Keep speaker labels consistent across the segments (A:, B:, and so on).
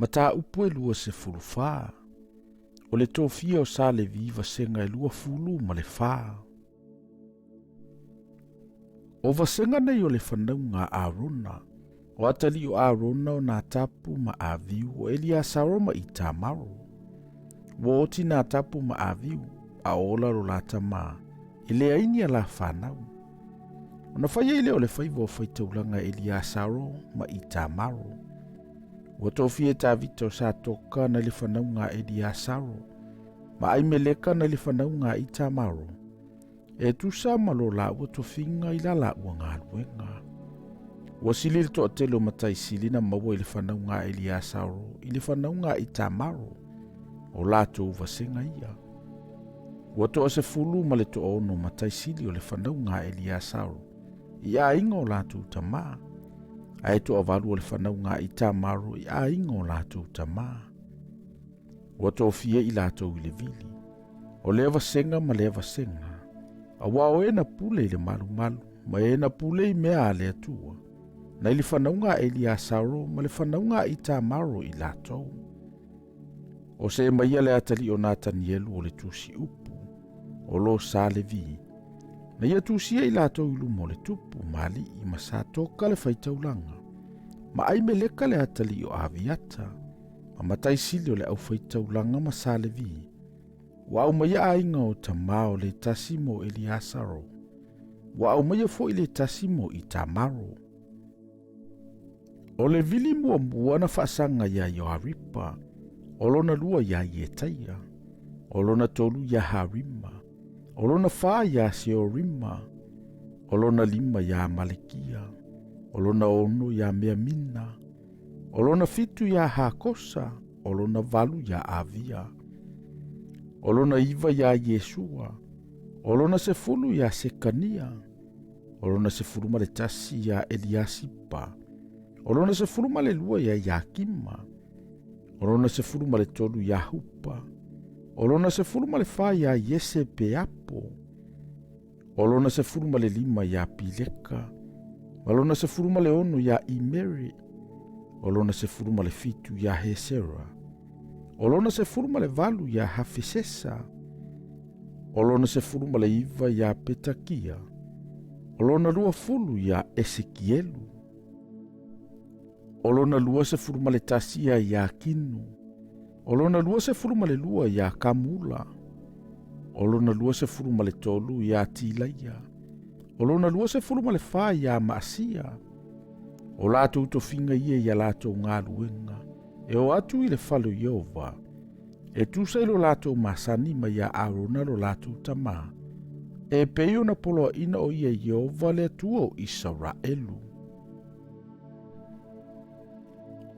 A: Mataupu e 24. O le tofia o Sa Levi vasega e 24. O vasega nei o le fanauga a Arona, o atalii o Arona o Natapu ma Aviu, o Eliasaro ma Itamaro. Ua oti Natapu ma Aviu, a ola lo la tama, e leai ni a la fanau. Ona fai ai lea o le faiva o faitaulaga Eliasaro ma Itamaro. Ua tofia e Tavita o Satoka nai le fanauga a Eliasaro, ma Aimeleka nai le fanauga a Itamaro, e tusa ma lo laua tofiga i la laua galuega. Ua sili le toatele o matai sili na maua i le fanauga a Eliasaro i le fanauga a Itamaro, o latou vasega ia. Ua toasefulu ma le toaono matai sili o le fanauga a Eliasaro i aiga o latou tamā, ae toavalu o le fanauga a Itamaro i aiga o latou tamā. Ua tofia i latou i le vili, o lea vasega ma lea vasega, auā o e na pule i le malumalu, ma e na pule i mea a le Atua, nai le fanauga a Eliasaro ma le fanauga a Itamaro i latou. O Semaia le atalii o Natanielu o le tusi upu, o lo Sa Levi, na ia tusia i latou i luma o le tupu ma alii ma Satoka le faitaulaga, ma Aimeleka le atalii o Aviata, ma Mataisili o le aufaitaulaga ma Sa Levi. Ua aumaia aiga o tamā o le tasi mo Eliasaro, ua aumaia foi le tasi mo Itamaro. O le vili muamua na faasaga iā Ioaripa, o lona lua iā Ietaia, o lona tolu iā Harima, o lona fā iā Seorima, o lona lima iā Malekia, o lona ono iā Meamina, o lona fitu iā Hakosa, o lona valu iā Avia, o lona iva iā Iesua, o lona sefulu iā Sekania, o lona 11 iā Eliasipa, o lona 12 iā Iakima, o lona 13 iā Hupa, o lona 14 iā Iese Peapo, o lona 15 iā Pileka, ma lona 16 iā Imere, o lona 17 iā Hesera, o lona 18 iā Hafesesa, o lona 19 iā Petakia, o lona 20 iā Esekielu, o lona 21 iā Iakinu, o lona 22 iā Kamula, o lona 23 iā Tilaia, o lona 24 iā Maasia, o latou tofiga ia i a latou galuega, e o atu i le fale o Ieova, e tusa i lo latou masani mai iā Arona lo latou tamā, e pei ona poloaʻina o ia Ieova le Atua o Isaraelu.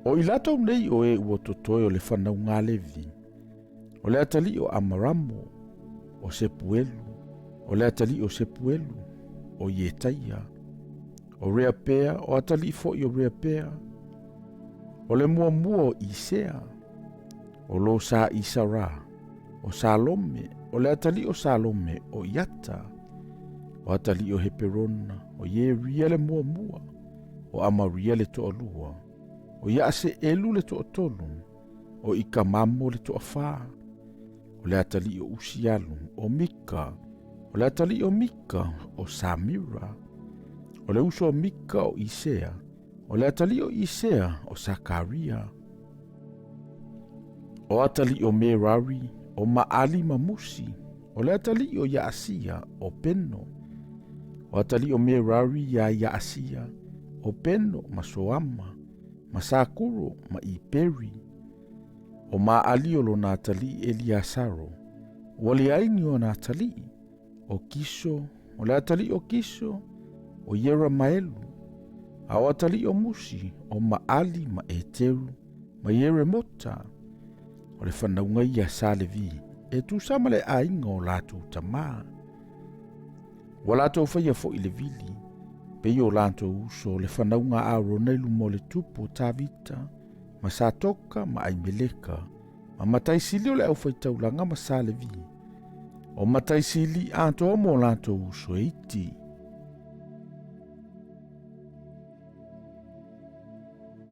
A: O i latou nei o e ua totoe o le fanauga a Levi, o le atalii o Amaramo, o Sepuelu, o le atalii o Sepuelu, o Ietaia, o Reapea, o atalii foi o Reapea, o le muamua o Isea, o lo sa Isara, o Salome, o le atalii o Salome, o Iata, o atalii o Heperona, o Ieria le muamua, o Amaria le toalua, o Iaseelu le toatolu, o Ikamamo le toafā, o le atalii o Usialu, o Mika, o le atalii o Mika, o Samira, o le uso o Mika o Isea, o le atalii o Isea, o Sakaria, o atalii o Merari, o Maali ma Musi, o le atalii o Iaasia, o Peno, o atalii o Merari iā Iaasia, o Peno ma Soama, ma Sakuro ma Iperi, o Maali o lona atalii Eliasaro, ua leai ni ona atalii, o Kiso, o le atalii o Kiso, o Ieramaelu, a o atalii o Musi, o Maali ma Eteru, ma Ieremota, o le fanauga ia sa Levi, e tusa ma le aiga o latou tamā. Ua latou faia foi le vili, pei o latou uso le fanauga a Arona i luma o le tupu o Tavita, ma Satoka ma Aimeleka, ma Mataisili o le aufaitaulaga ma Sa Levi. O Mataisili atoa mo latou uso e iti.